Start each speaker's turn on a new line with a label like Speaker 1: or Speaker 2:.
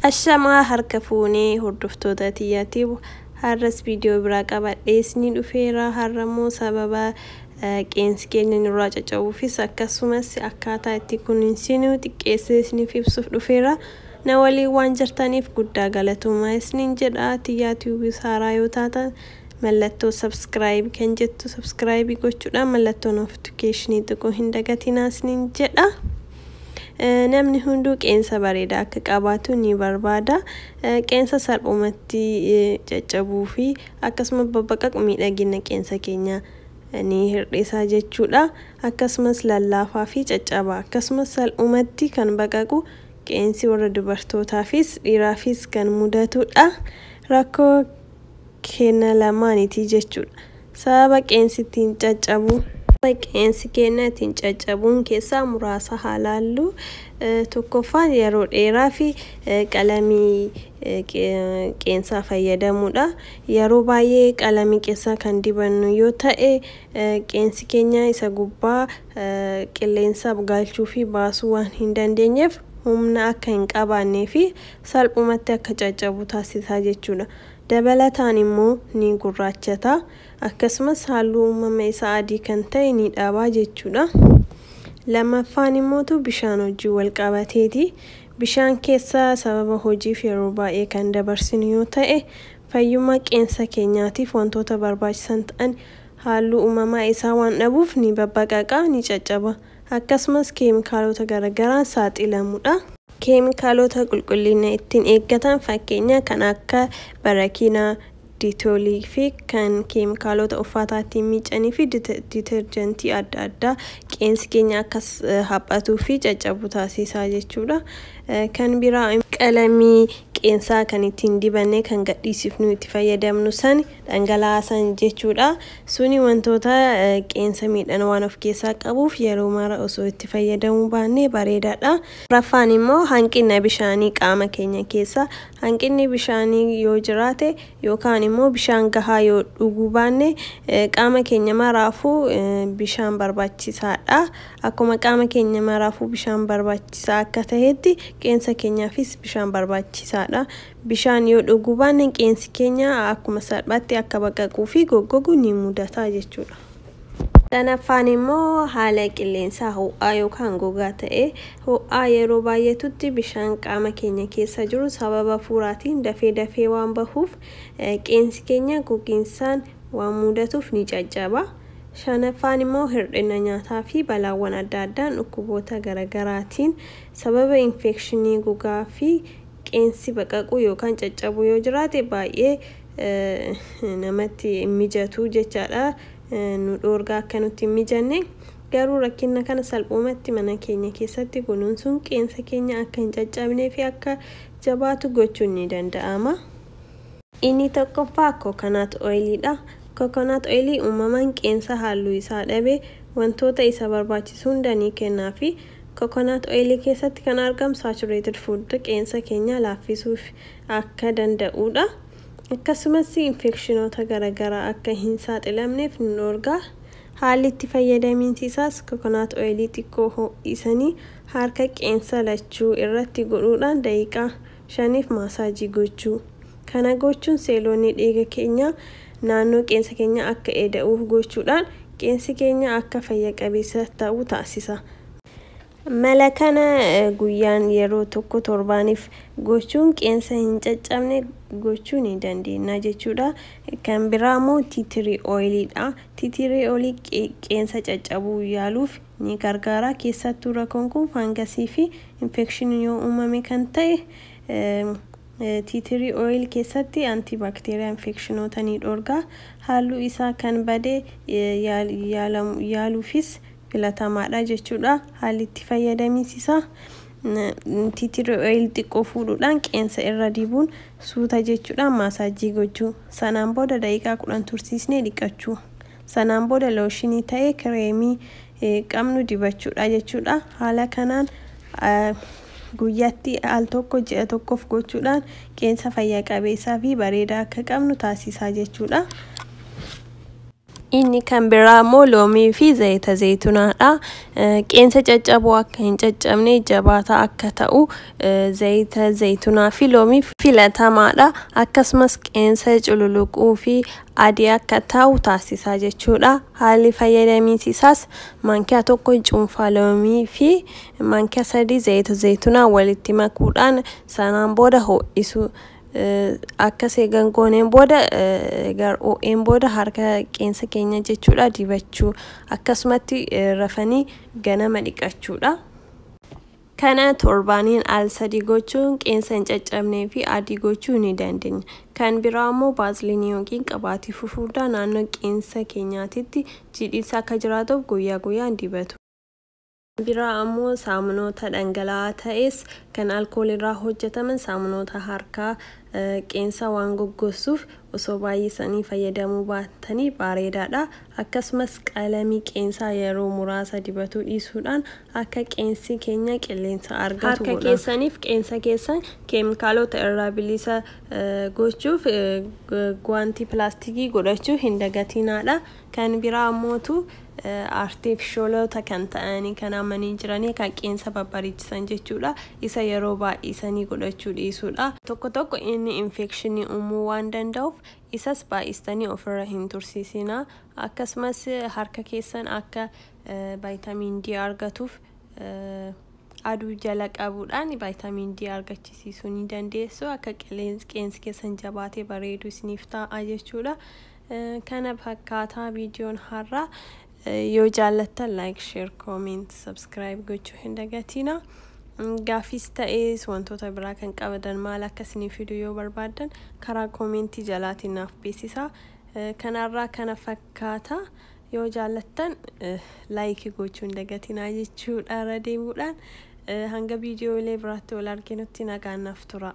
Speaker 1: Ashamaa harka fuunee hordoftoota tiyyaatiif har'as viidiyoo biraa qabadhee isinii dhufeera. Har'ammoo sababa qeensi keenya nurraa caccabuufis akkasumas akkaataa itti kunuunsinu xiqqeessee isiniif ibsuuf dhufeera. Na waliin waan jirtaniif guddaa galatoomaa isiniin jedha. Tiyyaa Tube haaraa yoo taatan mallattoo subscribe kan jettu subscribe gochuudhaan mallattoo notification tuquu hin dagatinaa isiniin jedha. Namni hunduu qeensa bareedaa akka qabaatu ni barbaada. Qeensa salphumatti caccabuu fi akkasuma babbaqaqu miidhagina qeensa keenyaa ni hir'isa jechuudha. Akkasumas lallaafaa fi caccabaa akkasumas salphumatti kan baqaqu qeensi warra dubartootaafis dhiiraafis kan mudatudha. Rakkoo kenna lamaaniiti jechuudha. Sababa qeensi ittiin caccabu qeensi keenya ittiin caccabuun keessaa muraasa haa laallu. Tokkoffaan yeroo dheeraa fi qalamii qeensaa fayyadamuudha. Yeroo baay'ee qalamii qeensaa kan dibannu yoo ta'e, qeensi keenya isa gubbaa qilleensa galchuu fi baasuu waan hin dandeenyeef humna akka hin qabaannee fi salphumatti akka caccabu taasisaa jechuudha. Dabalataan immoo ni gurraachata. Akkasumas halluu uumama isaa adii kan ta'e ni dhabaa jechuudha. Lammaffaan immootu bishaan hojii wal qabateeti. Bishaan keessa sababa hojiif yeroo baay'ee kan dabarsinu yoo ta'e, fayyummaa qeensa keenyaatiif wantoota barbaachisan ta'an halluu uumamaa isaa waan dhabuuf ni babbaqaqa, ni caccaba. Akkasumas keemikaalota garaagaraan saaxilamudha. Keemikaalota qulqullina ittiin eeggatan, fakkeenya kan akka barakiinaa, Dettol fi kan keemikaalota uffataa ittiin miicanii fi detergent adda addaa qeensi keenya akka haphatuu fi caccabu taasisaa jechuudha. Kan biraa qalamii qeensaa kan ittiin dibannee kan gadhiisifnu itti fayyadamnu san dhangala'aa san jechuudha. Suni wantoota qeensa miidhan waan of keessaa qabuuf yeroo mara osoo itti fayyadamuu baannee bareedaadha. Raffaan immoo hanqina bishaanii qaama keenya keessa, hanqinni bishaanii yoo jiraate yookaan immoo bishaan gahaa yoo dhuguu baanne, qaama keenya maraafuu bishaan barbaachisaadha. Akkuma qaama keenya maraafuu bishaan barbaachisaa akka ta'etti qeensa keenyaafis bishaan barbaachisaadha. Bishaan yoo dhuguu baanne qeensi keenya akkuma salphaatti akka baqaquu fi goggogu ni mudata jechuudha. Shanaffaan immoo haala qilleensaa ho'aa yookaan gogaa ta'e. Ho'aa yeroo baay'atutti bishaan qaama keenya keessa jiru sababa fuuraatiin dafee dafee waan bahuuf qeensi keenya gogiinsaan waan mudatuuf ni caccaba. Shanaffaan immoo hir'ina nyaataa fi balaawwan adda addaan dhukkuboota garaagaraatiin sababa infection gogaa fi qeensi baqaquu yookaan caccabuu yoo jiraate baay'ee namatti mijatu jechaadha. Nu dhoorgaa akka nutti hin mijanne. Garuu rakkina kana salphumatti mana keenya keessatti kunuunsuun qeensa keenya akka hin caccabnee fi akka jabaatu gochuun ni danda'ama. Inni tokkoffaa coconut oiliidha. Coconut oil uumamaan qeensa halluu isaa dhabe wantoota isa barbaachisu hunda ni kennaa fi coconut oil keessatti kan argamu saturated fat qeensa keenya laaffisuuf akka danda'udha. Akkasumas infectionoota garaagaraa akka hin saaxilamneef nu dhoorgaa. Haalli itti fayyadamiinsi isaas coconut oil xiqqoo ho'isanii harka qeensa lachuu irratti godhuudhaan daqiiqaa 5f massage gochuu. Kana gochuun seelonni dhiiga keenya naannoo qeensa keenya akka eda'uuf gochuudhaan qeensi keenya akka fayya qabeessa ta'u taasisa. Mala kana guyyaan yeroo tokko torbaaniif gochuun qeensa hin caccabne gochuu ni dandeenya jechuudha. Kan biraa immoo tea tree oiliidha. Tea tree oil qeensa caccabuu yaaluuf ni gargaara. Keessattuu rakkoon kun fungus fi infection yoo uumame kan ta'e, tea tree oil keessatti antibacterial infectionoota ni dhorga. Halluu isaa kan bade yaaluufis filatamaadha jechuudha. Haalli itti fayyadamiinsi isaa tea tree oil xiqqoo fuudhuudhaan qeensa irra dibuun suuta jechuudhaan massage gochuu. Sanaan booda daqiiqaa 10 tursiisnee dhiqachuu. Sanaan booda lotion ta'ee cream qabnu dibachuudha jechuudha. Haala kanaan guyyaatti al tokko ji'a tokkoof gochuudhaan qeensa fayya qabeessaa fi bareedaa akka qabnu taasisaa jechuudha. Inni kan biraa immoo loomii fi zayita zayitunaadha. Qeensa caccaboo akka hin caccabne, jabaataa akka ta'u zayita zayitunaa fi loomii filatamaadha. Akkasumas qeensa cululuquu fi adii akka ta'u taasisaa jechuudha. Haalli fayyadamiinsi isaas maankiyaa 1 cuunfaa loomii fi maankiyaa 3 zayita zayitunaa walitti makuudhaan sanaan booda ho'isu. Akkas eegan gooneen booda, ho'een booda harka qeensa keenya jechuudha dibachuu, akkasumatti rafanii ganama dhiqachuudha. Kana torbaaniin al 3 gochuun qeensa hin caccabnee fi adii gochuu ni dandeenya. Kan biraa immoo baaziliinii yookiin qabaatii fufurdaa naannoo qeensa keenyaatitti jiidhinsa akka jiraatuuf guyyaa guyyaan dibatu. Biraa ammoo saamunoota dhangala'aa ta'es kan alkoolirraa hojjetaman, saamunoota harkaa qeensa waan goggossuuf osoo baay'isanii fayyadamuu baatanii bareedaadha. Akkasumas qalamii qeensaa yeroo muraasa dibatuu dhiisuudhaan akka qeensi keenya qilleensa argatu. Harka keessaniif qeensa keessan keemikaalota irraa bilisa gochuuf guwaantii pilaastikii godhachuu hin dagatinaadha. Kan biraa ammootu artiifishoolota kan ta'anii kan amanii jiranii kan qeensa babbareechisan jechuudha. Isa yeroo baay'isanii godhachuu dhiisuudha. Tokko tokko inni infekshinii uumuu waan danda'uuf isas baay'istanii ofirra hin tursiisinaa. Akkasumas harka keessan akka vaayitamiin D argatuuf aduu jala qabuudhaan vaayitamiin D argachisiisuu ni dandeessu. Akka qeensi keessan jabaatee bareedu isiniif ta'a jechuudha. Kana fakkaataa viidiyoon har'aa. Yoo jaallattan like, share, comment, subscribe gochuu hin dagatina. Gaaffiis ta'es wantoota biraa kan qabadan maal akka isinii fidu yoo barbaaddan karaa koomentii jalaatiin naaf beeksisaa. Kanarraa kana fakkaata. Yoo jaallattan like gochuu hin dagatinaa jechuudha irra deemuudhaan. Hanga viidiyoolee biraatti wal arginutti nagaan naaf tura.